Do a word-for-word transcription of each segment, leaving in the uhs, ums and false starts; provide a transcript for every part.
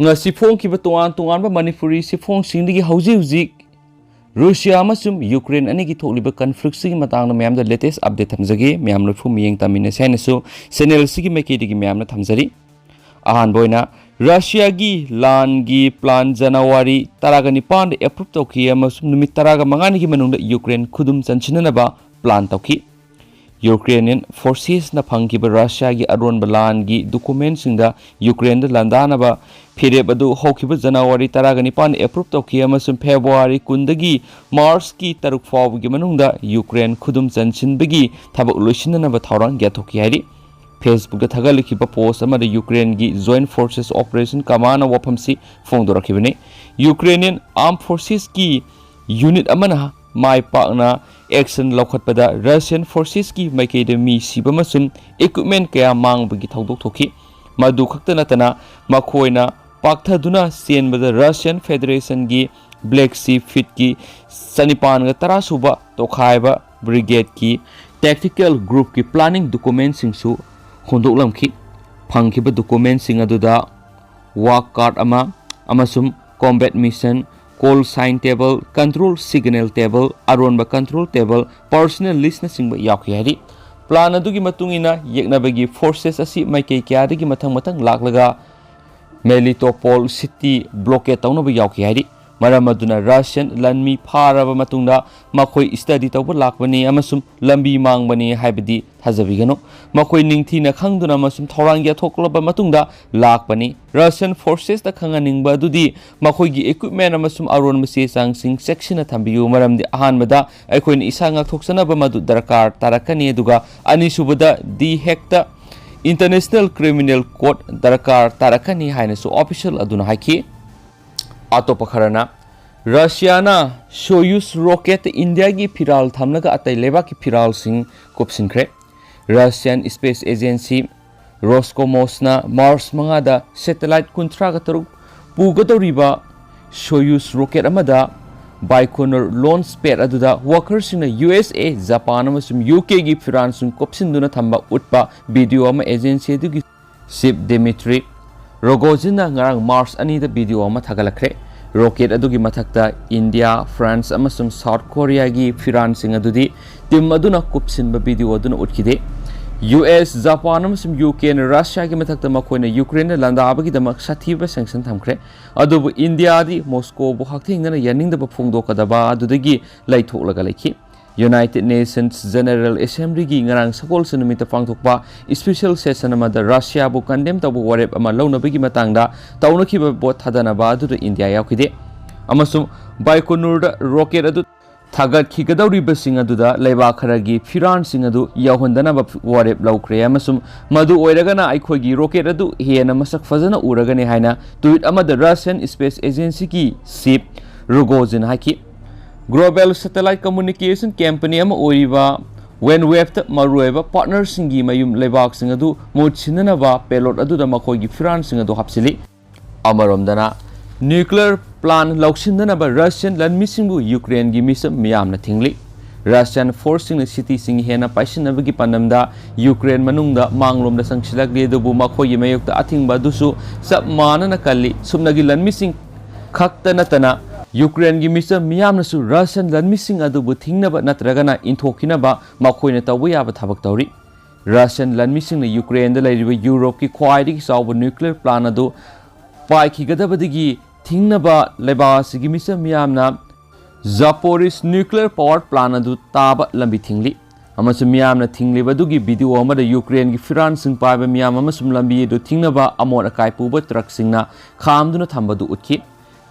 ꯉꯁꯤ ꯐꯣꯡꯈꯤꯕ ꯇꯣꯉꯥꯟ ꯇꯣꯉꯥꯟꯕ ꯃꯅꯤꯄꯨꯔꯤ ꯆꯦꯐꯣꯡꯁꯤꯡꯗꯒꯤ ꯍꯧꯖꯤꯛ ꯍꯧꯖꯤꯛ ꯔꯨꯁꯤꯌꯥ ꯑꯃꯁꯨꯡ ꯌꯨꯀ꯭ꯔꯦꯟ ꯑꯅꯤꯒꯤ ꯊꯣꯛꯂꯤꯕ ꯀꯟꯐ꯭ꯂꯤꯛꯁꯤꯒꯤ ꯃꯇꯥꯡꯗ ꯃꯌꯥꯝꯗ ꯂꯦꯇꯦꯁ ꯑꯞꯗꯦꯠ ꯊꯝꯖꯒꯦ꯫ ꯃꯌꯥꯝ ꯂꯣꯏꯐꯨ ꯃꯤꯠꯌꯦꯡ ꯇꯝꯃꯤꯟꯅꯁꯤ ꯍꯥꯏꯅꯁꯨ ꯆꯦꯅꯦꯜꯁꯤꯒꯤ ꯃꯥꯏꯀꯩꯗꯒꯤ ꯃꯌꯥꯝꯅ ꯊꯝꯖꯔꯤ꯫ ꯑꯍꯥꯟꯕ ꯑꯣꯏꯅ, ꯔꯁꯤꯌꯥꯒꯤ ꯂꯥꯟꯒꯤ ꯄ꯭ꯂꯥꯟ ꯖꯅꯋꯥꯔꯤ ꯇꯔꯥꯒ ꯅꯤꯄꯥꯟꯗ ꯑꯦꯄ꯭ꯔꯨꯞ ꯇꯧꯈꯤ ꯑꯃꯁꯨꯡ ꯅꯨꯃꯤꯠ ꯇꯔꯥꯒ ꯃꯉꯥꯅꯤꯒꯤ ꯃꯅꯨꯡꯗ ꯌꯨꯀ꯭ꯔꯦꯟ ꯈꯨꯗꯨꯝ ꯆꯟꯁꯤꯟꯅꯅꯕ ꯄ꯭ꯂꯥꯟ ꯇꯧꯈꯤ꯫ ꯌꯨꯀ꯭ꯔꯦꯅꯤꯌꯟ ꯐꯣꯔꯁꯦꯁꯅ ꯐꯪꯈꯤꯕ ꯔꯁꯤꯌꯥꯒꯤ ꯑꯔꯣꯟꯕ ꯂꯥꯟꯒꯤ ꯗꯣꯀꯨꯃꯦꯟꯁꯤꯡꯗ ꯌꯨꯀ꯭ꯔꯦꯟꯗ ꯂꯥꯟꯗꯥꯅꯕ ꯐꯤꯔꯦꯞ ꯑꯗꯨ ꯍꯧꯈꯤꯕ ꯖꯅꯋꯥꯔꯤ ꯇꯔꯥꯒ ꯅꯤꯄꯥꯟꯗ ꯑꯦꯄ꯭ꯔꯨꯞ ꯇꯧꯈꯤ ꯑꯃꯁꯨꯡ ꯐꯦꯕ꯭ꯔꯨꯋꯥꯔꯤ ꯀꯨꯟꯗꯒꯤ ꯃꯥꯔꯆꯀꯤ ꯇꯔꯨꯛ ꯐꯥꯎꯕꯒꯤ ꯃꯅꯨꯡꯗ ꯌꯨꯀ꯭ꯔꯦꯟ ꯈꯨꯗꯨꯝ ꯆꯟꯁꯤꯟꯕꯒꯤ ꯊꯕꯛ ꯂꯣꯏꯁꯤꯟꯅꯅꯕ ꯊꯧꯔꯥꯡ ꯌꯥꯊꯣꯛꯈꯤ ꯍꯥꯏꯔꯤ꯫ ꯐꯦꯁꯕꯨꯛꯇ ꯊꯥꯒꯠꯂꯛꯈꯤꯕ ꯄꯣꯁ ꯑꯃꯗ ꯌꯨꯀ꯭ꯔꯦꯟꯒꯤ ꯖꯣꯏꯟꯠ ꯐꯣꯔꯁꯦꯁ ꯑꯣꯄꯔꯦꯁꯟ ꯀꯃꯥꯟꯅ ꯋꯥꯐꯝꯁꯤ ꯐꯣꯡꯗꯣꯔꯛꯈꯤꯕꯅꯤ꯫ ꯌꯨꯀ꯭ꯔꯦꯅꯤꯌꯟ ꯑꯥꯔꯝ ꯐꯣꯔꯁꯦꯁꯀꯤ ꯌꯨꯅꯤꯠ ꯑꯃꯅ ꯃꯥꯏ ꯄꯥꯛꯅ ꯑꯦꯛꯁꯟ ꯂꯧꯈꯠꯄꯗ ꯔꯁꯤꯌꯟ ꯐꯣꯔꯁꯦꯁꯀꯤ ꯃꯥꯏꯀꯩꯗ ꯃꯤ ꯁꯤꯕ ꯑꯃꯁꯨꯡ ꯏꯀ꯭ꯋꯤꯞꯃꯦꯟ ꯀꯌꯥ ꯃꯥꯡꯕꯒꯤ ꯊꯧꯗꯣꯛ ꯊꯣꯛꯈꯤ꯫ ꯃꯗꯨ ꯈꯛꯇ ꯅꯠꯇꯅ, ꯃꯈꯣꯏꯅ ꯄꯥꯛꯊꯗꯨꯅ ꯆꯦꯟꯕꯗ ꯔꯁꯤꯌꯟ ꯐꯦꯗꯔꯦꯁꯟꯒꯤ ꯕ꯭ꯂꯦꯛ ꯁꯤ ꯐ꯭ꯂꯤꯠꯀꯤ ꯆꯅꯤꯄꯥꯟꯒ ꯇꯔꯥ ꯁꯨꯕ ꯇꯣꯈꯥꯏꯕ ꯕ꯭ꯔꯤꯒꯦꯗꯀꯤ ꯇꯦꯛꯇꯤꯀꯦꯜ ꯒ꯭ꯔꯨꯞꯀꯤ ꯄ꯭ꯂꯥꯅꯤꯡ ꯗꯣꯀꯨꯃꯦꯟꯁꯤꯡꯁꯨ ꯍꯣꯟꯗꯣꯛꯂꯝꯈꯤ꯫ ꯐꯪꯈꯤꯕ ꯗꯣꯀꯨꯃꯦꯟꯁꯤꯡ ꯑꯗꯨꯗ ꯋꯥꯛ ꯀꯥꯔꯠ ꯑꯃ ꯑꯃꯁꯨꯡ combat mission, call sign table, control signal table, ꯑꯔꯣꯟꯕ ꯀꯟꯇ꯭ꯔꯣꯜ ꯇꯦꯕꯜ, ꯄꯔꯁꯣꯅꯦꯜ ꯂꯤꯁꯅꯆꯤꯡꯕ ꯌꯥꯎꯈꯤ ꯍꯥꯏꯔꯤ꯫ ꯄ꯭ꯂꯥꯟ ꯑꯗꯨꯒꯤ ꯃꯇꯨꯡ ꯏꯟꯅ, ꯌꯦꯛꯅꯕꯒꯤ ꯐꯣꯔꯁꯦꯁ ꯑꯁꯤ ꯃꯥꯏꯀꯩ ꯀꯌꯥꯗꯒꯤ ꯃꯊꯪ ꯃꯊꯪ ꯂꯥꯛꯂꯒ ꯃꯦꯂꯤꯇꯣꯄꯣꯜ ꯁꯤꯇꯤ ꯕ꯭ꯂꯣꯀꯦꯠ ꯇꯧꯅꯕ ꯌꯥꯎꯈꯤ ꯍꯥꯏꯔꯤ꯫ ꯃꯔꯝ ꯑꯗꯨꯅ ꯔꯁꯤꯌꯟ ꯂꯥꯟꯃꯤ ꯐꯥꯔꯕ ꯃꯇꯨꯡꯗ ꯃꯈꯣꯏ ꯁ꯭ꯇꯗꯤ ꯇꯧꯕ ꯂꯥꯛꯄꯅꯤ ꯑꯃꯁꯨꯡ ꯂꯝꯕꯤ ꯃꯥꯡꯕꯅꯤ ꯍꯥꯏꯕꯗꯤ ꯊꯥꯖꯕꯤꯒꯅꯨ꯫ ꯃꯈꯣꯏ ꯅꯤꯡꯊꯤꯅ ꯈꯪꯗꯨꯅ ꯑꯃꯁꯨꯡ ꯊꯧꯔꯥꯡ ꯌꯥꯊꯣꯛꯂꯕ ꯃꯇꯨꯡꯗ ꯂꯥꯛꯄꯅꯤ꯫ ꯔꯁꯤꯌꯟ ꯐꯣꯔꯁꯦꯁꯇ ꯈꯪꯍꯟꯅꯤꯡꯕ ꯑꯗꯨꯗꯤ ꯃꯈꯣꯏꯒꯤ ꯏꯀ꯭ꯋꯤꯞꯃꯦꯟ ꯑꯃꯁꯨꯡ ꯑꯔꯣꯟꯕ ꯆꯦ ꯆꯥꯡꯁꯤꯡ ꯆꯦꯛꯁꯤꯟꯅ ꯊꯝꯕꯤꯌꯨ, ꯃꯔꯝꯗꯤ ꯑꯍꯥꯟꯕꯗ ꯑꯩꯈꯣꯏꯅ ꯏꯁꯥ ꯉꯥꯛꯊꯣꯛꯆꯅꯕ ꯃꯗꯨ ꯗꯔꯀꯥꯔ ꯇꯥꯔꯛꯀꯅꯤ, ꯑꯗꯨꯒ ꯑꯅꯤꯁꯨꯕꯗ ꯗꯤ ꯍꯦꯛꯇ ꯏꯟꯇꯔꯅꯦꯁꯅꯦꯜ ꯀ꯭ꯔꯤꯃꯤꯅꯦꯜ ꯀꯣꯔꯠ ꯗꯔꯀꯥꯔ ꯇꯥꯔꯛꯀꯅꯤ ꯍꯥꯏꯅꯁꯨ ꯑꯣꯐꯤꯁꯤꯌꯦꯜ ꯑꯗꯨꯅ ꯍꯥꯏꯈꯤ꯫ ꯑꯇꯣꯞꯄ ꯈꯔꯅ ꯔꯁꯤꯌꯥꯅ ꯁꯣꯌꯨꯁ ꯔꯣꯀꯦꯠꯇ ꯏꯟꯗꯤꯌꯥꯒꯤ ꯐꯤꯔꯥꯜ ꯊꯝꯂꯒ ꯑꯇꯩ ꯂꯩꯕꯥꯛꯀꯤ ꯐꯤꯔꯥꯜꯁꯤꯡ ꯀꯨꯞꯁꯤꯟꯈ꯭ꯔꯦ꯫ ꯔꯁꯤꯌꯥꯟ ꯁ꯭ꯄꯦꯁ ꯑꯦꯖꯦꯟꯁꯤ ꯔꯣꯁꯀꯣꯃꯣꯁꯅ ꯃꯥꯔꯆ ꯃꯉꯥꯗ ꯁꯦꯇꯦꯂꯥꯏꯠ ꯀꯨꯟꯊ꯭ꯔꯥꯒ ꯇꯔꯨꯛ ꯄꯨꯒꯗꯧꯔꯤꯕ ꯁꯣꯌꯨꯁ ꯔꯣꯀꯦꯠ ꯑꯃꯗ ꯕꯥꯏꯀꯣꯅꯨꯔ ꯂꯣꯟꯆ ꯄꯦꯗ ꯑꯗꯨꯗ ꯋꯥꯀꯔꯁꯤꯡꯅ ꯌꯨ ꯑꯦꯁ ꯑꯦ, ꯖꯄꯥꯟ ꯑꯃꯁꯨꯡ ꯌꯨ ꯀꯦꯒꯤ ꯐꯤꯔꯥꯜꯁꯤꯡ ꯀꯨꯞꯁꯤꯟꯗꯨꯅ ꯊꯝꯕ ꯎꯠꯄ ꯚꯤꯗꯤꯑꯣ ꯑꯃ ꯑꯦꯖꯦꯟꯁꯤ ꯑꯗꯨꯒꯤ ꯆꯤꯐ ꯗꯤꯃꯤꯇ꯭ꯔꯤ ꯔꯣꯒꯣꯖꯤꯟꯅ ꯉꯔꯥꯡ ꯃꯥꯔꯆ ꯑꯅꯤꯗ ꯚꯤꯗꯤꯑꯣ ꯑꯃ ꯊꯥꯒꯠꯂꯛꯈ꯭ꯔꯦ꯫ ꯔꯣꯀꯦꯠ ꯑꯗꯨꯒꯤ ꯃꯊꯛꯇ ꯏꯟꯗꯤꯌꯥ, ꯐ꯭ꯔꯥꯟꯁ ꯑꯃꯁꯨꯡ ꯁꯥꯎꯠ ꯀꯣꯔꯤꯌꯥꯒꯤ ꯐꯤꯔꯥꯟꯁꯤꯡ ꯑꯗꯨꯗꯤ ꯇꯤꯝ ꯑꯗꯨꯅ ꯀꯨꯞꯁꯤꯟꯕ ꯚꯤꯗꯤꯑꯣ ꯑꯗꯨꯅ ꯎꯠꯈꯤꯗꯦ꯫ ꯌꯨ ꯑꯦꯁ, ꯖꯄꯥꯟ ꯑꯃꯁꯨꯡ ꯌꯨ ꯀꯦꯅ ꯔꯁꯤꯌꯥꯒꯤ ꯃꯊꯛꯇ ꯃꯈꯣꯏꯅ ꯌꯨꯀ꯭ꯔꯦꯟꯗ ꯂꯥꯟꯗꯥꯕꯒꯤꯗꯃꯛ ꯁꯥꯊꯤꯕ ꯁꯦꯡꯁꯟ ꯊꯝꯈ꯭ꯔꯦ꯫ ꯑꯗꯨꯕꯨ ꯏꯟꯗꯤꯌꯥꯗꯤ ꯃꯣꯁꯀꯣꯕꯨ ꯍꯛꯊꯦꯡꯅꯅ ꯌꯥꯅꯤꯡꯗꯕ ꯐꯣꯡꯗꯣꯛꯀꯗꯕ ꯑꯗꯨꯗꯒꯤ ꯂꯩꯊꯣꯛꯂꯒ ꯂꯩꯈꯤ꯫ ꯌꯨꯅꯥꯏꯇꯦꯗ ꯅꯦꯁꯟꯁ ꯖꯦꯅꯔꯦꯜ ꯑꯦꯁꯦꯝꯕ꯭ꯂꯤꯒꯤ ꯉꯔꯥꯡ ꯁꯒꯣꯜꯁꯦꯟ ꯅꯨꯃꯤꯠꯇ ꯄꯥꯡꯊꯣꯛꯄ ꯏꯁꯄꯤꯁꯦꯜ ꯁꯦꯁꯟ ꯑꯃꯗ ꯔꯁꯤꯌꯥꯕꯨ ꯀꯟꯗꯦꯝ ꯇꯧꯕ ꯋꯥꯔꯦꯞ ꯑꯃ ꯂꯧꯅꯕꯒꯤ ꯃꯇꯥꯡꯗ ꯇꯧꯅꯈꯤꯕ ꯚꯣꯠ ꯊꯥꯗꯅꯕ ꯑꯗꯨꯗ ꯏꯟꯗꯤꯌꯥ ꯌꯥꯎꯈꯤꯗꯦ꯫ ꯑꯃꯁꯨꯡ ꯕꯥꯏꯀꯣꯅꯨꯔꯗ ꯔꯣꯀꯦꯠ ꯑꯗꯨ ꯊꯥꯒꯠꯈꯤꯒꯗꯧꯔꯤꯕꯁꯤꯡ ꯑꯗꯨꯗ ꯂꯩꯕꯥꯛ ꯈꯔꯒꯤ ꯐꯤꯔꯥꯟꯁꯤꯡ ꯑꯗꯨ ꯌꯧꯍꯟꯗꯅꯕ ꯋꯥꯔꯦꯞ ꯂꯧꯈ꯭ꯔꯦ ꯑꯃꯁꯨꯡ ꯃꯗꯨ ꯑꯣꯏꯔꯒꯅ ꯑꯩꯈꯣꯏꯒꯤ ꯔꯣꯀꯦꯠ ꯑꯗꯨ ꯍꯦꯟꯅ ꯃꯁꯛ ꯐꯖꯅ ꯎꯔꯒꯅꯤ ꯍꯥꯏꯅ ꯇ꯭ꯋꯤꯠ ꯑꯃꯗ ꯔꯁꯤꯌꯟ ꯁ꯭ꯄꯦꯁ ꯑꯦꯖꯦꯟꯁꯤꯒꯤ ꯆꯤꯐ ꯔꯣꯒꯣꯖꯤꯟ ꯍꯥꯏꯈꯤ꯫ ꯒ꯭ꯂꯣꯕꯦꯜ ꯁꯦꯇꯦꯂꯥꯏꯠ ꯀꯝꯃ꯭ꯌꯨꯅꯤꯀꯦꯁꯟ ꯀꯝꯄꯦꯅꯤ ꯑꯃ ꯑꯣꯏꯔꯤꯕ OneWeb-ꯇ ꯃꯔꯨꯑꯣꯏꯕ ꯄꯥꯔꯠꯅꯔꯁꯤꯡꯒꯤ ꯃꯌꯨꯝ ꯂꯩꯕꯥꯛꯁꯤꯡ ꯑꯗꯨ ꯃꯍꯨꯠ ꯁꯤꯟꯅꯅꯕ ꯄꯦꯂꯣꯠ ꯑꯗꯨꯗ ꯃꯈꯣꯏꯒꯤ ꯐꯤꯔꯥꯟꯁꯤꯡ ꯑꯗꯨ ꯍꯥꯞꯆꯤꯜꯂꯤ꯫ ꯑꯃꯔꯣꯝꯗꯅ, ꯅ꯭ꯌꯨꯀ꯭ꯂꯤꯌꯔ ꯄ꯭ꯂꯥꯟ ꯂꯧꯁꯤꯟꯅꯅꯕ ꯔꯁꯤꯌꯟ ꯂꯥꯟꯃꯤꯁꯤꯡꯕꯨ ꯌꯨꯀ꯭ꯔꯦꯟꯒꯤ ꯃꯤꯆꯝ ꯃꯤꯌꯥꯝꯅ ꯊꯤꯡꯂꯤ꯫ ꯔꯁꯤꯌꯟ ꯐꯣꯔꯁꯁꯤꯡꯅ ꯁꯤꯇꯤꯁꯤꯡ ꯍꯦꯟꯅ ꯄꯥꯏꯁꯤꯟꯅꯕꯒꯤ ꯄꯥꯟꯗꯝꯗ ꯌꯨꯀ꯭ꯔꯦꯟ ꯃꯅꯨꯡꯗ ꯃꯥꯡꯂꯣꯝꯗ ꯆꯪꯁꯤꯜꯂꯛꯂꯤ, ꯑꯗꯨꯕꯨ ꯃꯈꯣꯏꯒꯤ ꯃꯥꯌꯣꯛꯇ ꯑꯊꯤꯡꯕ ꯑꯗꯨꯁꯨ ꯆꯞ ꯃꯥꯟꯅꯅ ꯀꯜꯂꯤ꯫ ꯁꯨꯞꯅꯒꯤ ꯂꯥꯟꯃꯤꯁꯤꯡ ꯈꯛꯇ ꯅꯠꯇꯅ ꯌꯨꯀ꯭ꯔꯦꯟꯒꯤ ꯃꯤꯆꯝ ꯃꯤꯌꯥꯝꯅꯁꯨ ꯔꯁꯤꯌꯟ ꯂꯥꯟꯃꯤꯁꯤꯡ ꯑꯗꯨꯕꯨ ꯊꯤꯡꯅꯕ ꯅꯠꯇ꯭ꯔꯒꯅ ꯏꯟꯊꯣꯛꯈꯤꯅꯕ ꯃꯈꯣꯏꯅ ꯇꯧꯕ ꯌꯥꯕ ꯊꯕꯛ ꯇꯧꯔꯤ꯫ ꯔꯁꯤꯌꯟ ꯂꯥꯟꯃꯤꯁꯤꯡꯅ ꯌꯨꯀ꯭ꯔꯦꯟꯗ ꯂꯩꯔꯤꯕ ꯌꯨꯔꯣꯞꯀꯤ ꯈ꯭ꯋꯥꯏꯗꯒꯤ ꯆꯥꯎꯕ ꯅ꯭ꯌꯨꯀ꯭ꯂꯤꯌꯔ ꯄ꯭ꯂꯥꯟ ꯑꯗꯨ ꯄꯥꯏꯈꯤꯒꯗꯕꯗꯒꯤ ꯊꯤꯡꯅꯕ ꯂꯩꯕꯥꯛ ꯑꯁꯤꯒꯤ ꯃꯤꯆꯝ ꯃꯤꯌꯥꯝꯅ ꯖꯥꯄꯣꯔꯤꯁ ꯅ꯭ꯌꯨꯀ꯭ꯂꯤꯌꯔ ꯄꯥꯋꯔ ꯄ꯭ꯂꯥꯟ ꯑꯗꯨ ꯇꯥꯕ ꯂꯝꯕꯤ ꯊꯤꯡꯂꯤ꯫ ꯑꯃꯁꯨꯡ ꯃꯤꯌꯥꯝꯅ ꯊꯤꯡꯂꯤꯕ ꯑꯗꯨꯒꯤ ꯚꯤꯗꯤꯑꯣ ꯑꯃꯗ ꯌꯨꯀ꯭ꯔꯦꯟꯒꯤ ꯐꯤꯔꯥꯟꯁꯤꯡ ꯄꯥꯏꯕ ꯃꯤꯌꯥꯝ ꯑꯃꯁꯨꯡ ꯂꯝꯕꯤ ꯑꯗꯨ ꯊꯤꯡꯅꯕ ꯑꯃꯣꯠ ꯑꯀꯥꯏ ꯄꯨꯕ ꯇ꯭ꯔꯛꯁꯤꯡꯅ ꯈꯥꯝꯗꯨꯅ ꯊꯝꯕꯗꯨ ꯎꯠꯈꯤ꯫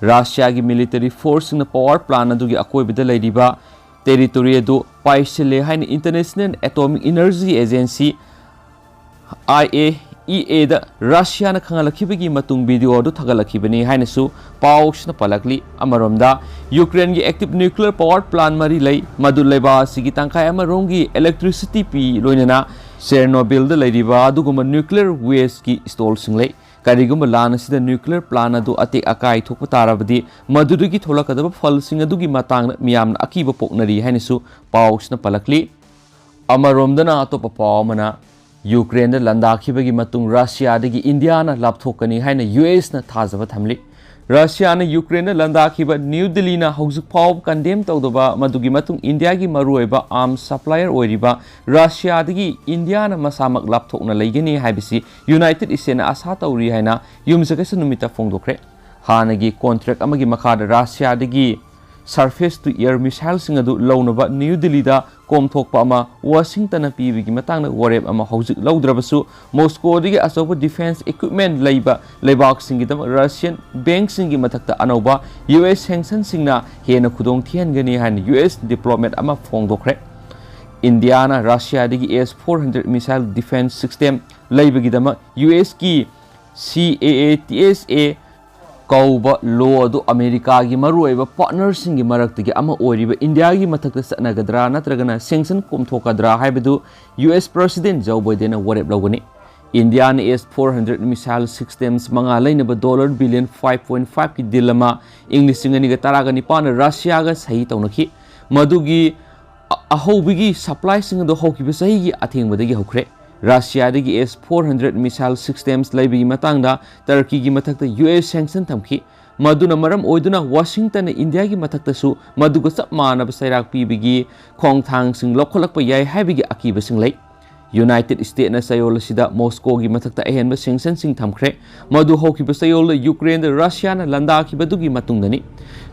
ꯔꯁꯤꯌꯥꯒꯤ ꯃꯤꯂꯤꯇꯔꯤ ꯐꯣꯔꯁꯁꯤꯡꯅ ꯄꯥꯋꯔ ꯄ꯭ꯂꯥꯟ ꯑꯗꯨꯒꯤ ꯑꯀꯣꯏꯕꯗ ꯂꯩꯔꯤꯕ ꯇꯦꯔꯤꯇꯣꯔꯤ ꯑꯗꯨ ꯄꯥꯏꯁꯤꯜꯂꯦ ꯍꯥꯏꯅ ꯏꯟꯇꯔꯅꯦꯁꯅꯦꯜ ꯑꯦꯇꯣꯃꯤꯛ ꯏꯅꯔꯖꯤ ꯑꯦꯖꯦꯟꯁꯤ, IAEA-ꯗ ꯔꯁꯤꯌꯥꯅ ꯈꯪꯍꯜꯂꯛꯈꯤꯕꯒꯤ ꯃꯇꯨꯡ ꯚꯤꯗꯤꯑꯣ ꯑꯗꯨ ꯊꯥꯒꯠꯂꯛꯈꯤꯕꯅꯤ ꯍꯥꯏꯅꯁꯨ ꯄꯥꯎꯁꯤꯅ ꯄꯜꯂꯛꯂꯤ꯫ ꯑꯃꯔꯣꯝꯗ, ꯌꯨꯀ꯭ꯔꯦꯟꯒꯤ ꯑꯦꯛꯇꯤꯚ ꯅ꯭ꯌꯨꯀ꯭ꯂꯤꯌꯔ ꯄꯥꯋꯔ ꯄ꯭ꯂꯥꯟ ꯃꯔꯤ ꯂꯩ, ꯃꯗꯨ ꯂꯩꯕꯥꯛ ꯑꯁꯤꯒꯤ ꯇꯪꯈꯥꯏ ꯑꯃ ꯔꯣꯝꯒꯤ ꯏꯂꯦꯛꯇ꯭ꯔꯤꯁꯤꯇꯤ ꯄꯤ, ꯂꯣꯏꯅꯅ ꯆꯦꯔꯅꯣꯕꯤꯜꯗ ꯂꯩꯔꯤꯕ ꯑꯗꯨꯒꯨꯝꯕ ꯅ꯭ꯌꯨꯀ꯭ꯂꯤꯌꯔ ꯋꯦꯁꯀꯤ ꯁ꯭ꯇꯣꯜꯁꯤꯡ ꯂꯩ꯫ ꯀꯔꯤꯒꯨꯝꯕ ꯂꯥꯟ ꯑꯁꯤꯗ ꯅ꯭ꯌꯨꯀ꯭ꯂꯤꯌꯔ ꯄ꯭ꯂꯥꯟ ꯑꯗꯨ ꯑꯇꯦꯛ ꯑꯀꯥꯏ ꯊꯣꯛꯄ ꯇꯥꯔꯕꯗꯤ, ꯃꯗꯨꯗꯒꯤ ꯊꯣꯛꯂꯛꯀꯗꯕ ꯐꯜꯁꯤꯡ ꯑꯗꯨꯒꯤ ꯃꯇꯥꯡꯗ ꯃꯤꯌꯥꯝꯅ ꯑꯀꯤꯕ ꯄꯣꯛꯅꯔꯤ ꯍꯥꯏꯅꯁꯨ ꯄꯥꯎꯁꯤꯅ ꯄꯜꯂꯛꯂꯤ꯫ ꯑꯃꯔꯣꯝꯗꯅ, ꯑꯇꯣꯞꯄ ꯄꯥꯎ ꯑꯃꯅ, ꯌꯨꯀ꯭ꯔꯦꯟꯗ ꯂꯥꯟꯗꯥꯈꯤꯕꯒꯤ ꯃꯇꯨꯡ ꯔꯁꯤꯌꯥꯗꯒꯤ ꯏꯟꯗꯤꯌꯥꯅ ꯂꯥꯞꯊꯣꯛꯀꯅꯤ ꯍꯥꯏꯅ ꯌꯨ ꯑꯦꯁꯅ ꯊꯥꯖꯕ ꯊꯝꯂꯤ꯫ ꯔꯁꯤꯌꯥꯅ ꯌꯨꯀ꯭ꯔꯦꯟꯗ ꯂꯥꯟꯗꯥꯈꯤꯕ ꯅ꯭ꯌꯨ ꯗꯤꯜꯂꯤꯅ ꯍꯧꯖꯤꯛ ꯐꯥꯎꯕ ꯀꯟꯗꯦꯝ ꯇꯧꯗꯕ ꯃꯗꯨꯒꯤ ꯃꯇꯨꯡ ꯏꯟꯗꯤꯌꯥꯒꯤ ꯃꯔꯨꯑꯣꯏꯕ ꯑꯥꯔꯝꯁ ꯁꯄ꯭ꯂꯥꯏꯌꯔ ꯑꯣꯏꯔꯤꯕ ꯔꯁꯤꯌꯥꯗꯒꯤ ꯏꯟꯗꯤꯌꯥꯅ ꯃꯁꯥꯃꯛ ꯂꯥꯞꯊꯣꯛꯅ ꯂꯩꯒꯅꯤ ꯍꯥꯏꯕꯁꯤ ꯌꯨꯅꯥꯏꯇꯦꯗ ꯏꯁꯇꯦꯠꯅ ꯑꯥꯁꯥ ꯇꯧꯔꯤ ꯍꯥꯏꯅ ꯌꯨꯝꯁꯀꯩꯁ ꯅꯨꯃꯤꯠꯇ ꯐꯣꯡꯗꯣꯛꯈ꯭ꯔꯦ꯫ ꯍꯥꯟꯅꯒꯤ ꯀꯣꯟꯇ꯭ꯔꯦꯛ ꯑꯃꯒꯤ ꯃꯈꯥꯗ ꯔꯁꯤꯌꯥꯗꯒꯤ surface to air missileꯁꯤꯡ ꯑꯗꯨ ꯂꯧꯅꯕ ꯅ꯭ꯌꯨ ꯗꯤꯜꯂꯤꯗ ꯀꯣꯝꯊꯣꯛꯄ ꯑꯃ ꯋꯥꯁꯤꯡꯇꯟꯅ ꯄꯤꯕꯒꯤ ꯃꯇꯥꯡꯗ ꯋꯥꯔꯦꯞ ꯑꯃ ꯍꯧꯖꯤꯛ ꯂꯧꯗ꯭ꯔꯕꯁꯨ, ꯃꯣꯁꯀꯣꯗꯒꯤ ꯑꯆꯧꯕ ꯗꯤꯐꯦꯟꯁ ꯏꯀ꯭ꯋꯤꯞꯃꯦꯟ ꯂꯩꯕ ꯂꯩꯕꯥꯛꯁꯤꯡꯒꯤꯗꯃꯛ ꯔꯁꯤꯌꯟ ꯕꯦꯡꯛꯁꯤꯡꯒꯤ ꯃꯊꯛꯇ ꯑꯅꯧꯕ ꯌꯨ ꯑꯦꯁ ꯁꯦꯡꯁꯟꯁꯤꯡꯅ ꯍꯦꯟꯅ ꯈꯨꯗꯣꯡ ꯊꯤꯍꯟꯒꯅꯤ ꯍꯥꯏꯅ ꯌꯨ ꯑꯦꯁ ꯗꯤꯄ꯭ꯂꯣꯃꯦꯠ ꯑꯃ ꯐꯣꯡꯗꯣꯛꯈ꯭ꯔꯦ꯫ ꯏꯟꯗꯤꯌꯥꯅ ꯔꯁꯤꯌꯥꯗꯒꯤ S four hundred missile defence system ꯂꯩꯕꯒꯤꯗꯃꯛ ꯌꯨ ꯑꯦꯁꯀꯤ ꯁꯤ ꯑꯦ ꯑꯦ ꯇꯤ ꯑꯦꯁ ꯑꯦ ꯀꯧꯕ ꯂꯣ ꯑꯗꯨ ꯑꯃꯦꯔꯤꯀꯥꯒꯤ ꯃꯔꯨꯑꯣꯏꯕ ꯄꯥꯔꯠꯅꯔꯁꯤꯡꯒꯤ ꯃꯔꯛꯇꯒꯤ ꯑꯃ ꯑꯣꯏꯔꯤꯕ ꯏꯟꯗꯤꯌꯥꯒꯤ ꯃꯊꯛꯇ ꯆꯠꯅꯒꯗ꯭ꯔꯥ ꯅꯠꯇ꯭ꯔꯒꯅ ꯁꯦꯡꯁꯟ ꯀꯣꯝꯊꯣꯛꯀꯗ꯭ꯔꯥ ꯍꯥꯏꯕꯗꯨ ꯌꯨ ꯑꯦꯁ ꯄ꯭ꯔꯁꯤꯗꯦꯟ ꯖꯣ ꯕꯥꯏꯗꯦꯟꯅ ꯋꯥꯔꯦꯞ ꯂꯧꯒꯅꯤ꯫ ꯏꯟꯗꯤꯌꯥꯅ ꯑꯦꯁ ꯐꯣꯔ ꯍꯟꯗ꯭ꯔꯦꯗ ꯃꯤꯁꯥꯏꯜ ꯁꯤꯁꯇꯦꯝꯁ ꯃꯉꯥ ꯂꯩꯅꯕ ꯗꯣꯂꯔ ꯕꯤꯂꯤꯌꯟ ꯐꯥꯏꯚ ꯄꯣꯏꯟꯠ ꯐꯥꯏꯚꯀꯤ ꯗꯤꯜ ꯑꯃ ꯏꯪ ꯂꯤꯁꯤꯡ ꯑꯅꯤꯒ ꯇꯔꯥꯒ ꯅꯤꯄꯥꯟꯗ ꯔꯁꯤꯌꯥꯒ ꯁꯍꯤ ꯇꯧꯅꯈꯤ꯫ ꯃꯗꯨꯒꯤ ꯑ-, ꯑꯍꯧꯕꯒꯤ ꯁꯄ꯭ꯂꯥꯏꯁꯤꯡ ꯑꯗꯨ ꯍꯧꯈꯤꯕ ꯆꯍꯤꯒꯤ ꯑꯊꯦꯡꯕꯗꯒꯤ ꯍꯧꯈ꯭ꯔꯦ꯫ ꯔꯁꯤꯌꯥꯗꯒꯤ S four hundred missile systems ꯂꯩꯕꯒꯤ ꯃꯇꯥꯡꯗ ꯇꯔꯀꯤꯒꯤ ꯃꯊꯛꯇ ꯌꯨ ꯑꯦꯁ ꯁꯦꯡꯁꯟ ꯊꯝꯈꯤ꯫ ꯃꯗꯨꯅ ꯃꯔꯝ ꯑꯣꯏꯗꯨꯅ ꯋꯥꯁꯤꯡꯇꯟꯅ ꯏꯟꯗꯤꯌꯥꯒꯤ ꯃꯊꯛꯇꯁꯨ ꯃꯗꯨꯒ ꯆꯞ ꯃꯥꯟꯅꯕ ꯆꯩꯔꯥꯛ ꯄꯤꯕꯒꯤ ꯈꯣꯡꯊꯥꯡꯁꯤꯡ ꯂꯧꯈꯠꯂꯛꯄ ꯌꯥꯏ ꯍꯥꯏꯕꯒꯤ ꯑꯀꯤꯕꯁꯤꯡ ꯂꯩ꯫ ꯌꯨꯅꯥꯏꯇꯦꯗ ꯏꯁꯇꯦꯠꯅ ꯆꯌꯣꯜ ꯑꯁꯤꯗ ꯃꯣꯁꯀꯣꯒꯤ ꯃꯊꯛꯇ ꯑꯍꯦꯟꯕ ꯁꯦꯡꯁꯟꯁꯤꯡ ꯊꯝꯈ꯭ꯔꯦ꯫ ꯃꯗꯨ ꯍꯧꯈꯤꯕ ꯆꯌꯣꯜꯗ ꯌꯨꯀ꯭ꯔꯦꯟꯗ ꯔꯁꯤꯌꯥꯅ ꯂꯥꯟꯗꯥꯈꯤꯕꯗꯨꯒꯤ ꯃꯇꯨꯡꯗꯅꯤ꯫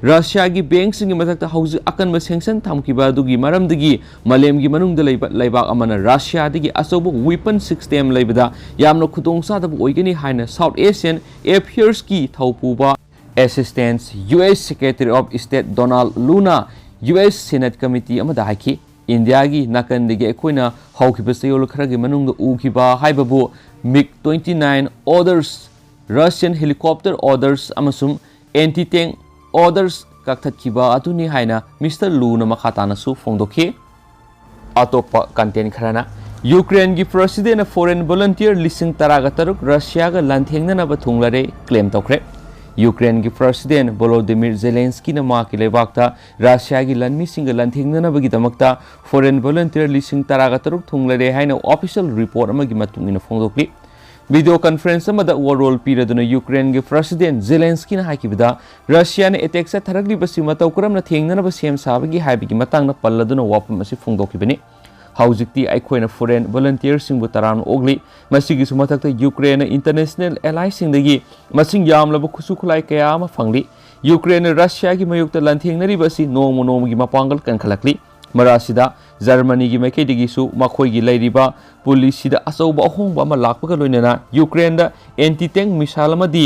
ꯔꯁꯤꯌꯥꯒꯤ ꯕꯦꯡꯛꯁꯤꯡꯒꯤ ꯃꯊꯛꯇ ꯍꯧꯖꯤꯛ ꯑꯀꯟꯕ ꯁꯦꯡꯁꯟ ꯊꯝꯈꯤꯕ ꯑꯗꯨꯒꯤ ꯃꯔꯝꯗꯒꯤ ꯃꯥꯂꯦꯝꯒꯤ ꯃꯅꯨꯡꯗ ꯂꯩꯕ ꯂꯩꯕꯥꯛ ꯑꯃꯅ ꯔꯁꯤꯌꯥꯗꯒꯤ ꯑꯆꯧꯕ ꯋꯤꯄꯟ ꯁꯤꯁꯇꯦꯝ ꯂꯩꯕꯗ ꯌꯥꯝꯅ ꯈꯨꯗꯣꯡꯆꯥꯗꯕ ꯑꯣꯏꯒꯅꯤ ꯍꯥꯏꯅ ꯁꯥꯎꯠ ꯑꯦꯁꯤꯌꯟ ꯑꯦꯐꯤꯌꯔꯁꯀꯤ ꯊꯧꯄꯨꯕ assistant U S secretary of state Donald ꯂꯨꯅ ꯌꯨ ꯑꯦꯁ ꯁꯦꯅꯦꯠ ꯀꯃꯤꯇꯤ ꯑꯃꯗ ꯍꯥꯏꯈꯤ, "ꯏꯟꯗꯤꯌꯥꯒꯤ ꯅꯥꯀꯟꯗꯒꯤ ꯑꯩꯈꯣꯏꯅ ꯍꯧꯈꯤꯕ ꯆꯌꯣꯜ ꯈꯔꯒꯤ ꯃꯅꯨꯡꯗ ꯎꯈꯤꯕ ꯍꯥꯏꯕꯕꯨ ꯃꯤꯒ ꯇ꯭ꯋꯦꯟꯇꯤ ꯅꯥꯏꯟ ꯑꯣꯔꯗꯔꯁ, ꯔꯁꯤꯌꯟ ꯍꯦꯂꯤꯀꯣꯞꯇꯔ ꯑꯣꯔꯗꯔꯁ ꯑꯃꯁꯨꯡ ꯑꯦꯟꯇꯤ ꯇꯦꯡ ꯑꯣꯔꯗꯔꯁ ꯀꯛꯊꯠꯈꯤꯕ ꯑꯗꯨꯅꯤ" ꯍꯥꯏꯅ ꯃꯤꯁꯇꯔ ꯂꯨꯅ ꯃꯈꯥ ꯇꯥꯅꯁꯨ ꯐꯣꯡꯗꯣꯛꯈꯤ꯫ ꯑꯇꯣꯞꯄ ꯀꯟꯇꯦꯟ ꯈꯔꯅ, ꯌꯨꯀ꯭ꯔꯦꯟꯒꯤ ꯄ꯭ꯔꯁꯤꯗꯦꯟꯅ ꯐꯣꯔꯦꯟ ꯚꯣꯂꯟꯇꯤꯌꯔ ꯂꯤꯁꯤꯡ ꯇꯔꯥꯒ ꯇꯔꯨꯛ ꯔꯁꯤꯌꯥꯒ ꯂꯥꯟꯊꯦꯡꯅꯅꯕ ꯊꯨꯡꯂꯔꯦ ꯀ꯭ꯂꯦꯝ ꯇꯧꯈ꯭ꯔꯦ꯫ ꯌꯨꯀ꯭ꯔꯦꯟꯒꯤ President Volodymyr Zelenskyꯅ ꯃꯍꯥꯛꯀꯤ ꯂꯩꯕꯥꯛꯇ ꯔꯁꯤꯌꯥꯒꯤ ꯂꯥꯟꯃꯤꯁꯤꯡꯒ ꯂꯥꯟꯊꯦꯡꯅꯅꯕꯒꯤꯗꯃꯛꯇ foreign volunteer ꯂꯤꯁꯤꯡ ꯇꯔꯥꯒ ꯇꯔꯨꯛ ꯊꯨꯡꯂꯔꯦ ꯍꯥꯏꯅ official report ꯑꯃꯒꯤ ꯃꯇꯨꯡ ꯏꯟꯅ ꯐꯣꯡꯗꯣꯛꯂꯤ꯫ Video conference ꯑꯃꯗ ꯋꯥꯔꯣꯜ ꯄꯤꯔꯗꯨꯅ ꯌꯨꯀ꯭ꯔꯦꯟꯒꯤ President Zelenskyꯅ ꯍꯥꯏꯈꯤꯕꯗ, ꯔꯁꯤꯌꯥꯅ attack ꯆꯠꯊꯔꯛꯂꯤꯕꯁꯤ ꯃꯇꯧ ꯀꯔꯝꯅ ꯊꯦꯡꯅꯅꯕ ꯁꯦꯝ ꯁꯥꯕꯒꯦ ꯍꯥꯏꯕꯒꯤ ꯃꯇꯥꯡꯗ ꯄꯜꯂꯗꯨꯅ ꯋꯥꯐꯝ ꯑꯁꯤ ꯐꯣꯡꯗꯣꯛꯈꯤꯕꯅꯤ꯫ ꯍꯧꯖꯤꯛꯇꯤ ꯑꯩꯈꯣꯏꯅ foreign volunteerꯁꯤꯡꯕꯨ ꯇꯔꯥꯝꯅ ꯑꯣꯛꯂꯤ꯫ ꯃꯁꯤꯒꯤꯁꯨ ꯃꯊꯛꯇ ꯌꯨꯀ꯭ꯔꯦꯟꯅ international allyꯁꯤꯡꯗꯒꯤ ꯃꯁꯤꯡ ꯌꯥꯝꯂꯕ ꯈꯨꯠꯁꯨ ꯈꯨꯠꯂꯥꯏ ꯀꯌꯥ ꯑꯃ ꯐꯪꯂꯤ꯫ ꯌꯨꯀ꯭ꯔꯦꯟꯅ ꯔꯁꯤꯌꯥꯒꯤ ꯃꯥꯌꯣꯛꯇ ꯂꯥꯟꯊꯦꯡꯅꯔꯤꯕ ꯑꯁꯤ ꯅꯣꯡꯃ ꯅꯣꯡꯃꯒꯤ ꯃꯄꯥꯡꯒꯜ ꯀꯟꯈꯠꯂꯛꯂꯤ꯫ ꯃꯔꯛ ꯑꯁꯤꯗ ꯖꯔꯃꯅꯤꯒꯤ ꯃꯥꯏꯀꯩꯗꯒꯤꯁꯨ ꯃꯈꯣꯏꯒꯤ ꯂꯩꯔꯤꯕ ꯄꯨꯂꯤꯁꯤꯗ ꯑꯆꯧꯕ ꯑꯍꯣꯡꯕ ꯑꯃ ꯂꯥꯛꯄꯒ ꯂꯣꯏꯅꯅ ꯌꯨꯀ꯭ꯔꯦꯟꯗ anti-tank missile ꯑꯃꯗꯤ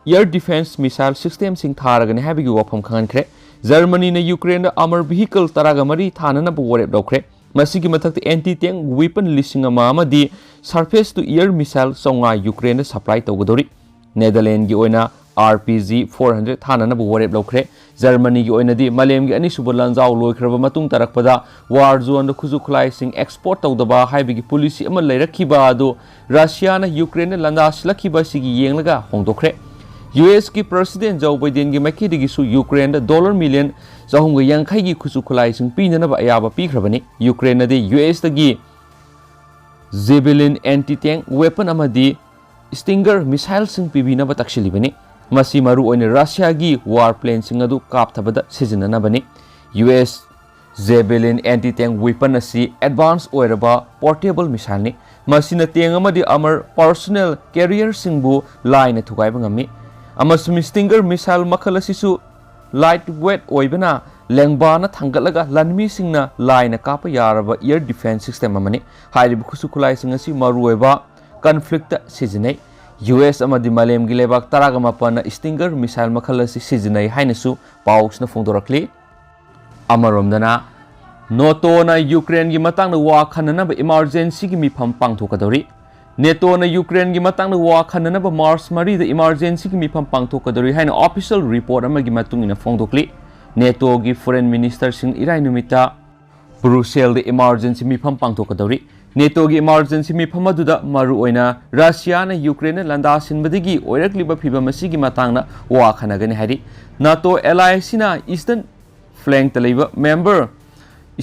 air defence missile systemꯁꯤꯡ ꯊꯥꯔꯒꯅꯤ ꯍꯥꯏꯕꯒꯤ ꯋꯥꯐꯝ ꯈꯪꯍꯟꯈ꯭ꯔꯦ꯫ ꯖꯔꯃꯅꯤꯅ ꯌꯨꯀ꯭ꯔꯦꯟꯗ armor vehicle ꯇꯔꯥꯒ ꯃꯔꯤ ꯊꯥꯅꯅꯕ ꯋꯥꯔꯦꯞ ꯂꯧꯈ꯭ꯔꯦ꯫ ꯃꯁꯤꯒꯤ ꯃꯊꯛꯇ anti-tank weapon ꯂꯤꯁꯤꯡ ꯑꯃ ꯑꯃꯗꯤ surface to air missile ꯆꯥꯝꯃꯉꯥ ꯌꯨꯀ꯭ꯔꯦꯟꯗ supply ꯇꯧꯒꯗꯧꯔꯤ꯫ ꯅꯦꯗꯔꯂꯦꯟꯒꯤ ꯑꯣꯏꯅ R P G four hundred ꯊꯥꯅꯅꯕ ꯋꯥꯔꯦꯞ ꯂꯧꯈ꯭ꯔꯦ꯫ ꯖꯔꯃꯅꯤꯒꯤ ꯑꯣꯏꯅꯗꯤ ꯃꯥꯂꯦꯝꯒꯤ ꯑꯅꯤꯁꯨꯕ ꯂꯥꯟꯖꯥꯎ ꯂꯣꯏꯈ꯭ꯔꯕ ꯃꯇꯨꯡ ꯇꯥꯔꯛꯄꯗ war zoneꯗ ꯈꯨꯠꯁꯨ ꯈꯨꯠꯂꯥꯏꯁꯤꯡ export ꯇꯧꯗꯕ ꯍꯥꯏꯕꯒꯤ ꯄꯣꯂꯤꯁꯤ ꯑꯃ ꯂꯩꯔꯛꯈꯤꯕ ꯑꯗꯨ ꯔꯁꯤꯌꯥꯅ ꯌꯨꯀ꯭ꯔꯦꯟꯗ ꯂꯥꯟꯗꯥꯁꯤꯜꯂꯛꯈꯤꯕ ꯑꯁꯤꯒꯤ ꯌꯦꯡꯂꯒ ꯍꯣꯡꯗꯣꯛꯈ꯭ꯔꯦ꯫ U S ꯀꯤ President Joe Bidenꯒꯤ ꯃꯥꯏꯀꯩꯗꯒꯤꯁꯨ ꯌꯨꯀ꯭ꯔꯦꯟꯗ dollar million ꯆꯍꯨꯝꯒ ꯌꯥꯡꯈꯩꯒꯤ ꯈꯨꯠꯁꯨ ꯈꯨꯠꯂꯥꯏꯁꯤꯡ ꯄꯤꯅꯅꯕ ꯑꯌꯥꯕ ꯄꯤꯈ꯭ꯔꯕꯅꯤ꯫ ꯌꯨꯀ꯭ꯔꯦꯟꯅꯗꯤ U S ꯇꯒꯤ Javelin anti-tank weapon ꯑꯃꯗꯤ Stinger missileꯁꯤꯡ ꯄꯤꯕꯤꯅꯕ ꯇꯛꯁꯤꯜꯂꯤꯕꯅꯤ꯫ ꯃꯁꯤ ꯃꯔꯨꯑꯣꯏꯅ ꯔꯁꯤꯌꯥꯒꯤ war planeꯁꯤꯡ ꯑꯗꯨ ꯀꯥꯞꯊꯕꯗ ꯁꯤꯖꯤꯟꯅꯅꯕꯅꯤ꯫ U S Javelin anti-tank weapon ꯑꯁꯤ advance ꯑꯣꯏꯔꯕ portable missileꯅꯤ꯫ ꯃꯁꯤꯅ tank ꯑꯃꯗꯤ armor personnel carrierꯁꯤꯡꯕꯨ ꯂꯥꯏꯅ ꯊꯨꯒꯥꯏꯕ ꯉꯝꯃꯤ꯫ ꯑꯃꯁꯨꯡ Stinger missile ꯃꯈꯜ ꯑꯁꯤꯁꯨ light weight ꯑꯣꯏꯕꯅ ꯂꯦꯡꯕꯥꯅ ꯊꯥꯡꯒꯠꯂꯒ ꯂꯥꯟꯃꯤꯁꯤꯡꯅ ꯂꯥꯏꯅ ꯀꯥꯞꯄ ꯌꯥꯔꯕ air defence system ꯑꯃꯅꯤ꯫ ꯍꯥꯏꯔꯤꯕ ꯈꯨꯠꯁꯨ ꯈꯨꯠꯂꯥꯏꯁꯤꯡ ꯑꯁꯤ ꯃꯔꯨꯑꯣꯏꯕ conflictꯇ ꯁꯤꯖꯤꯟꯅꯩ꯫ U S ꯑꯃꯗꯤ ꯃꯥꯂꯦꯝꯒꯤ ꯂꯩꯕꯥꯛ ꯇꯔꯥꯒ ꯃꯥꯄꯟꯅ Stinger missile ꯃꯈꯜ ꯑꯁꯤ ꯁꯤꯖꯤꯟꯅꯩ ꯍꯥꯏꯅꯁꯨ ꯄꯥꯎꯁꯤꯅ ꯐꯣꯡꯗꯣꯔꯛꯂꯤ꯫ ꯑꯃꯔꯣꯝꯗꯅ, NATOꯅ ꯌꯨꯀ꯭ꯔꯦꯟꯒꯤ ꯃꯇꯥꯡꯗ ꯋꯥ ꯈꯟꯅꯅꯕ emergencyꯒꯤ ꯃꯤꯐꯝ ꯄꯥꯡꯊꯣꯛꯀꯗꯧꯔꯤ꯫ NATOꯅ ꯌꯨꯀ꯭ꯔꯦꯟꯒꯤ ꯃꯇꯥꯡꯗ ꯋꯥ ꯈꯟꯅꯅꯕ March ꯃꯔꯤꯗ emergencyꯒꯤ ꯃꯤꯐꯝ ꯄꯥꯡꯊꯣꯛꯀꯗꯧꯔꯤ ꯍꯥꯏꯅ official report ꯑꯃꯒꯤ ꯃꯇꯨꯡ ꯏꯟꯅ ꯐꯣꯡꯗꯣꯛꯂꯤ꯫ NATOꯒꯤ foreign ministerꯁꯤꯡ ꯏꯔꯥꯏ ꯅꯨꯃꯤꯠꯇ Brusselꯗ emergency ꯃꯤꯐꯝ ꯄꯥꯡꯊꯣꯛꯀꯗꯧꯔꯤ꯫ ꯅꯦꯇꯣꯒꯤ ꯏꯃꯥꯔꯖꯦꯟꯁꯤ ꯃꯤꯐꯝ ꯑꯗꯨꯗ ꯃꯔꯨꯑꯣꯏꯅ ꯔꯁꯤꯌꯥꯅ ꯌꯨꯀ꯭ꯔꯦꯟꯗ ꯂꯥꯟꯗꯥꯁꯤꯟꯕꯗꯒꯤ ꯑꯣꯏꯔꯛꯂꯤꯕ ꯐꯤꯚꯝ ꯑꯁꯤꯒꯤ ꯃꯇꯥꯡꯗ ꯋꯥ ꯈꯟꯅꯒꯅꯤ ꯍꯥꯏꯔꯤ꯫ ꯅꯥꯇꯣ ꯑꯦꯂꯥꯏ ꯑꯁꯤꯅ ꯏꯁꯇꯔꯟ ꯐ꯭ꯂꯦꯡꯇ ꯂꯩꯕ ꯃꯦꯝꯕꯔ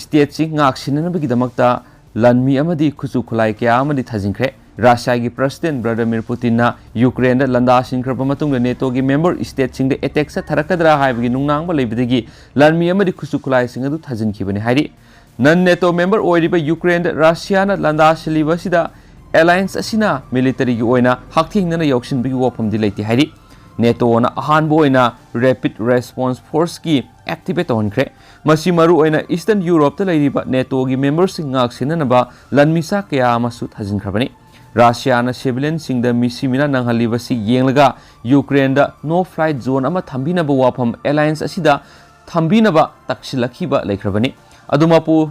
ꯁ꯭ꯇꯦꯠꯁꯤꯡ ꯉꯥꯛ ꯁꯦꯟꯅꯅꯕꯒꯤꯗꯃꯛꯇ ꯂꯥꯟꯃꯤ ꯑꯃꯗꯤ ꯈꯨꯠꯁꯨ ꯈꯨꯠꯂꯥꯏ ꯀꯌꯥ ꯑꯃꯗꯤ ꯊꯥꯖꯤꯟꯈ꯭ꯔꯦ꯫ ꯔꯁꯤꯌꯥꯒꯤ ꯄ꯭ꯔꯁꯤꯗꯦꯟ ꯚ꯭ꯂꯥꯗꯤꯃꯤꯔ ꯄꯨꯇꯤꯟꯅ ꯌꯨꯀ꯭ꯔꯦꯟꯗ ꯂꯥꯟꯗꯥꯁꯤꯟꯈ꯭ꯔꯕ ꯃꯇꯨꯡꯗ ꯅꯦꯇꯣꯒꯤ ꯃꯦꯝꯕꯔ ꯁ꯭ꯇꯦꯠꯁꯤꯡꯗ ꯑꯦꯇꯦꯛ ꯆꯠꯊꯔꯛꯀꯗ꯭ꯔꯥ ꯍꯥꯏꯕꯒꯤ ꯅꯨꯡꯅꯥꯡꯕ ꯂꯩꯕꯗꯒꯤ ꯂꯥꯟꯃꯤ ꯑꯃꯗꯤ ꯈꯨꯠꯁꯨ ꯈꯨꯠꯂꯥꯏꯁꯤꯡ ꯑꯗꯨ ꯊꯥꯖꯤꯟꯈꯤꯕꯅꯤ ꯍꯥꯏꯔꯤ꯫ ꯅꯟ ꯅꯦꯇꯣ ꯃꯦꯝꯕꯔ ꯑꯣꯏꯔꯤꯕ ꯌꯨꯀ꯭ꯔꯦꯟꯗ ꯔꯁꯤꯌꯥꯅ ꯂꯥꯟꯗꯥꯁꯤꯜꯂꯤꯕ ꯑꯁꯤꯗ ꯑꯦꯂꯥꯏꯟꯁ ꯑꯁꯤꯅ ꯃꯤꯂꯤꯇꯔꯤꯒꯤ ꯑꯣꯏꯅ ꯍꯛꯊꯦꯡꯅꯅ ꯌꯥꯎꯁꯤꯟꯕꯒꯤ ꯋꯥꯐꯝꯗꯤ ꯂꯩꯇꯦ ꯍꯥꯏꯔꯤ꯫ ꯅꯦꯇꯣꯅ ꯑꯍꯥꯟꯕ ꯑꯣꯏꯅ ꯔꯦꯄꯤꯗ ꯔꯦꯁꯄꯣꯟꯁ ꯐꯣꯔꯁꯀꯤ ꯑꯦꯛꯇꯤꯚꯦꯠ ꯇꯧꯍꯟꯈ꯭ꯔꯦ꯫ ꯃꯁꯤ ꯃꯔꯨꯑꯣꯏꯅ ꯏꯁꯇꯔꯟ ꯌꯨꯔꯣꯞꯇ ꯂꯩꯔꯤꯕ ꯅꯦꯇꯣꯒꯤ ꯃꯦꯝꯕꯔꯁꯤꯡ ꯉꯥꯛ ꯁꯦꯟꯅꯅꯕ ꯂꯥꯟꯃꯤꯁꯥ ꯀꯌꯥ ꯑꯃꯁꯨ ꯊꯥꯖꯤꯟꯈ꯭ꯔꯕꯅꯤ꯫ ꯔꯁꯤꯌꯥꯅ ꯁꯤꯚꯤꯂꯤꯌꯟꯁꯤꯡꯗ ꯃꯤꯁꯤ ꯃꯤꯅꯥ ꯅꯪꯍꯜꯂꯤꯕꯁꯤ ꯌꯦꯡꯂꯒ ꯌꯨꯀ꯭ꯔꯦꯟꯗ ꯅꯣ ꯐ꯭ꯂꯥꯏꯠ ꯖꯣꯟ ꯑꯃ ꯊꯝꯕꯤꯅꯕ ꯋꯥꯐꯝ ꯑꯦꯂꯥꯏꯟꯁ ꯑꯁꯤꯗ ꯊꯝꯕꯤꯅꯕ ꯇꯛꯁꯤꯜꯂꯛꯈꯤꯕ ꯂꯩꯈ꯭ꯔꯕꯅꯤ꯫ ꯑꯗꯨꯃꯛꯄꯨ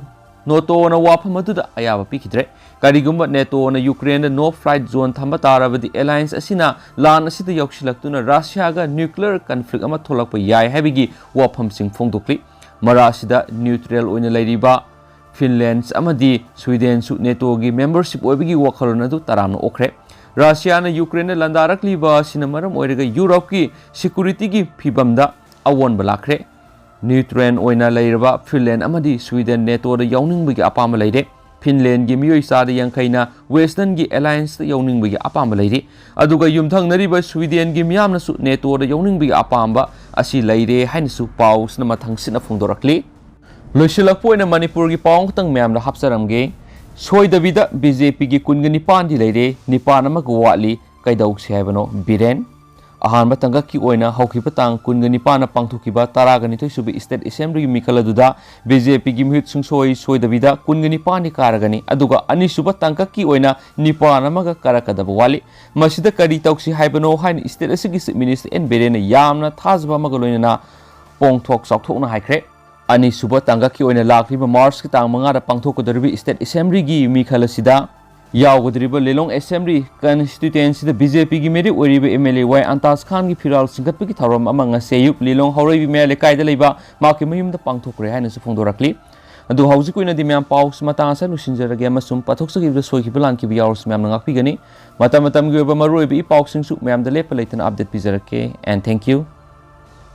ꯅꯣꯇꯣꯅ ꯋꯥꯐꯝ ꯑꯗꯨꯗ ꯑꯌꯥꯕ ꯄꯤꯈꯤꯗ꯭ꯔꯦ꯫ ꯀꯔꯤꯒꯨꯝꯕ ꯅꯦꯇꯣꯅ ꯌꯨꯀ꯭ꯔꯦꯟꯗ ꯅꯣ ꯐ꯭ꯂꯥꯏꯠ ꯖꯣꯟ ꯊꯝꯕ ꯇꯥꯔꯕꯗꯤ ꯑꯦꯂꯥꯏꯟꯁ ꯑꯁꯤꯅ ꯂꯥꯟ ꯑꯁꯤꯗ ꯌꯥꯎꯁꯤꯜꯂꯛꯇꯨꯅ ꯔꯁꯤꯌꯥꯒ ꯅ꯭ꯌꯨꯀ꯭ꯂꯤꯌꯔ ꯀꯟꯐ꯭ꯂꯤꯛ ꯑꯃ ꯊꯣꯛꯂꯛꯄ ꯌꯥꯏ ꯍꯥꯏꯕꯒꯤ ꯋꯥꯐꯝꯁꯤꯡ ꯐꯣꯡꯗꯣꯛꯂꯤ꯫ ꯃꯔꯥ ꯑꯁꯤꯗ ꯅ꯭ꯌꯨꯇ꯭ꯔꯦꯜ ꯑꯣꯏꯅ ꯂꯩꯔꯤꯕ ꯐꯤꯟꯂꯦꯟꯁ ꯑꯃꯗꯤ ꯁ꯭ꯋꯤꯗꯦꯟꯁꯨ ꯅꯦꯇꯣꯒꯤ ꯃꯦꯝꯕꯔꯁꯤꯞ ꯑꯣꯏꯕꯒꯤ ꯋꯥꯈꯜꯂꯣꯟ ꯑꯗꯨ ꯇꯔꯥꯝꯅ ꯑꯣꯛꯈ꯭ꯔꯦ꯫ ꯔꯁꯤꯌꯥꯅ ꯌꯨꯀ꯭ꯔꯦꯟꯗ ꯂꯥꯟꯗꯥꯔꯛꯂꯤꯕ ꯑꯁꯤꯅ ꯃꯔꯝ ꯑꯣꯏꯔꯒ ꯌꯨꯔꯣꯞꯀꯤ ꯁꯦꯀ꯭ꯌꯨꯔꯤꯇꯤꯒꯤ ꯐꯤꯕꯝꯗ ꯑꯑꯣꯟꯕ ꯂꯥꯛꯈ꯭ꯔꯦ꯫ ꯅ꯭ꯌꯨꯇ꯭ꯔꯦꯟ ꯑꯣꯏꯅ ꯂꯩꯔꯕ ꯐꯤꯟꯂꯦꯟ ꯑꯃꯗꯤ ꯁ꯭ꯋꯤꯗꯦꯟ ꯅꯦꯇꯣꯗ ꯌꯥꯎꯅꯤꯡꯕꯒꯤ ꯑꯄꯥꯝꯕ ꯂꯩꯔꯦ꯫ ꯐꯤꯟꯂꯦꯟꯒꯤ ꯃꯤꯑꯣꯏ ꯆꯥꯗ ꯌꯥꯡꯈꯩꯅ ꯋꯦꯁꯇꯔꯟꯒꯤ ꯑꯦꯂꯥꯌꯟꯁꯇ ꯌꯥꯎꯅꯤꯡꯕꯒꯤ ꯑꯄꯥꯝꯕ ꯂꯩꯔꯤ꯫ ꯑꯗꯨꯒ ꯌꯨꯝꯊꯪꯅꯔꯤꯕ ꯁ꯭ꯋꯤꯗꯦꯟꯒꯤ ꯃꯤꯌꯥꯝꯅꯁꯨ ꯅꯦꯇꯣꯗ ꯌꯥꯎꯅꯤꯡꯕꯒꯤ ꯑꯄꯥꯝꯕ ꯑꯁꯤ ꯂꯩꯔꯦ ꯍꯥꯏꯅꯁꯨ ꯄꯥꯎꯁꯤꯅ ꯃꯊꯪꯁꯤꯠꯅ ꯐꯣꯡꯗꯣꯔꯛꯂꯤ꯫ ꯂꯣꯏꯁꯤꯜꯂꯛꯄ ꯑꯣꯏꯅ ꯃꯅꯤꯄꯨꯔꯒꯤ ꯄꯥꯎ ꯑꯃꯈꯛꯇꯪ ꯃꯌꯥꯝꯗ ꯍꯥꯞꯆꯔꯝꯒꯦ꯫ ꯁꯣꯏꯗꯕꯤꯗ ꯕꯤ ꯖꯦ ꯄꯤꯒꯤ ꯀꯨꯟꯒ ꯅꯤꯄꯥꯟꯗꯤ ꯂꯩꯔꯦ, ꯅꯤꯄꯥꯟ ꯑꯃꯒ ꯋꯥꯠꯂꯤ, ꯀꯩꯗꯧꯁꯤ ꯍꯥꯏꯕꯅꯣ ꯕꯤꯔꯦꯟ? ꯑꯍꯥꯟꯕ ꯇꯥꯡꯀꯛꯀꯤ ꯑꯣꯏꯅ ꯍꯧꯈꯤꯕ ꯇꯥꯡ ꯀꯨꯟꯒ ꯅꯤꯄꯥꯟꯅ ꯄꯥꯡꯊꯣꯛꯈꯤꯕ ꯇꯔꯥꯒ ꯅꯤꯊꯣꯏ ꯁꯨꯕ ꯁ꯭ꯇꯦꯠ ꯑꯦꯁꯦꯝꯕ꯭ꯂꯤꯒꯤ ꯃꯤꯈꯜ ꯑꯗꯨꯗ ꯕꯤ ꯖꯦ ꯄꯤꯒꯤ ꯃꯤꯍꯨꯠ ꯁꯨꯡꯁꯣꯏ ꯁꯣꯏꯗꯕꯤꯗ ꯀꯨꯟꯒ ꯅꯤꯄꯥꯟꯗꯤ ꯀꯥꯔꯒꯅꯤ, ꯑꯗꯨꯒ ꯑꯅꯤꯁꯨꯕ ꯇꯥꯡꯀꯛꯀꯤ ꯑꯣꯏꯅ ꯅꯤꯄꯥꯟ ꯑꯃꯒ ꯀꯥꯔꯛꯀꯗꯕ ꯋꯥꯠꯂꯤ꯫ ꯃꯁꯤꯗ ꯀꯔꯤ ꯇꯧꯁꯤ ꯍꯥꯏꯕꯅꯣ ꯍꯥꯏꯅ ꯁ꯭ꯇꯦꯠ ꯑꯁꯤꯒꯤ ꯆꯤꯐ ꯃꯤꯅꯤꯁꯇꯔ ꯑꯦꯟ ꯕꯤꯔꯦꯟꯅ ꯌꯥꯝꯅ ꯊꯥꯖꯕ ꯑꯃꯒ ꯂꯣꯏꯅꯅ ꯄꯣꯡꯊꯣꯛ ꯆꯥꯎꯊꯣꯛꯅ ꯍꯥꯏꯈ꯭ꯔꯦ꯫ ꯑꯅꯤꯁꯨꯕ ꯇꯥꯡꯀꯛꯀꯤ ꯑꯣꯏꯅ ꯂꯥꯛꯂꯤꯕ ꯃꯥꯔꯆꯀꯤ ꯇꯥꯡ ꯃꯉꯥꯗ ꯄꯥꯡꯊꯣꯛꯀꯗꯧꯔꯤꯕ ꯁ꯭ꯇꯦꯠ ꯑꯦꯁꯦꯝꯕ꯭ꯂꯤꯒꯤ ꯃꯤꯈꯜ ꯑꯁꯤꯗ ꯌꯥꯎꯒꯗꯧꯔꯤꯕ ꯂꯤꯂꯣꯡ ꯑꯦꯁꯦꯝꯕ꯭ꯂꯤ ꯀꯟꯁꯇꯤꯇ꯭ꯌꯨꯑꯦꯟꯁꯤꯗ ꯕꯤ ꯖꯦ ꯄꯤꯒꯤ ꯃꯤꯔꯦꯞ ꯑꯣꯏꯔꯤꯕ ꯑꯦꯝ ꯑꯦꯜ ꯑꯦ ꯋꯥꯏ ꯑꯟꯇꯥꯖ ꯈꯥꯟꯒꯤ ꯐꯤꯔꯥꯜ ꯆꯤꯡꯈꯠꯄꯒꯤ ꯊꯧꯔꯝ ꯑꯃ ꯉꯁꯤ ꯑꯌꯨꯛ ꯂꯤꯂꯣꯡ ꯍꯧꯔꯩꯕꯤ ꯃꯌꯥꯏ ꯂꯩꯀꯥꯏꯗ ꯂꯩꯕ ꯃꯍꯥꯛꯀꯤ ꯃꯌꯨꯝꯗ ꯄꯥꯡꯊꯣꯛꯈ꯭ꯔꯦ ꯍꯥꯏꯅꯁꯨ ꯐꯣꯡꯗꯣꯔꯛꯂꯤ꯫ ꯑꯗꯨ ꯍꯧꯖꯤꯛ ꯑꯣꯏꯅꯗꯤ ꯃꯌꯥꯝ ꯄꯥꯎꯁꯤ ꯃꯇꯥꯡ ꯑꯁꯤꯗ ꯂꯣꯏꯁꯤꯟꯖꯔꯒꯦ ꯑꯃꯁꯨꯡ ꯄꯥꯊꯣꯛꯆꯈꯤꯕꯗ ꯁꯣꯏꯈꯤꯕ ꯂꯥꯟꯈꯤꯕ ꯌꯥꯎꯔꯁꯨ ꯃꯌꯥꯝꯅ ꯉꯥꯛꯄꯤꯒꯅꯤ꯫ ꯃꯇꯝ ꯃꯇꯝꯒꯤ ꯑꯣꯏꯕ ꯃꯔꯨꯑꯣꯏꯕ ꯏ ꯄꯥꯎꯁꯤꯡꯁꯨ ꯃꯌꯥꯝꯗ ꯂꯦꯞꯄ ꯂꯩꯇꯅ update ꯄꯤꯖꯔꯛꯀꯦ꯫ And thank you.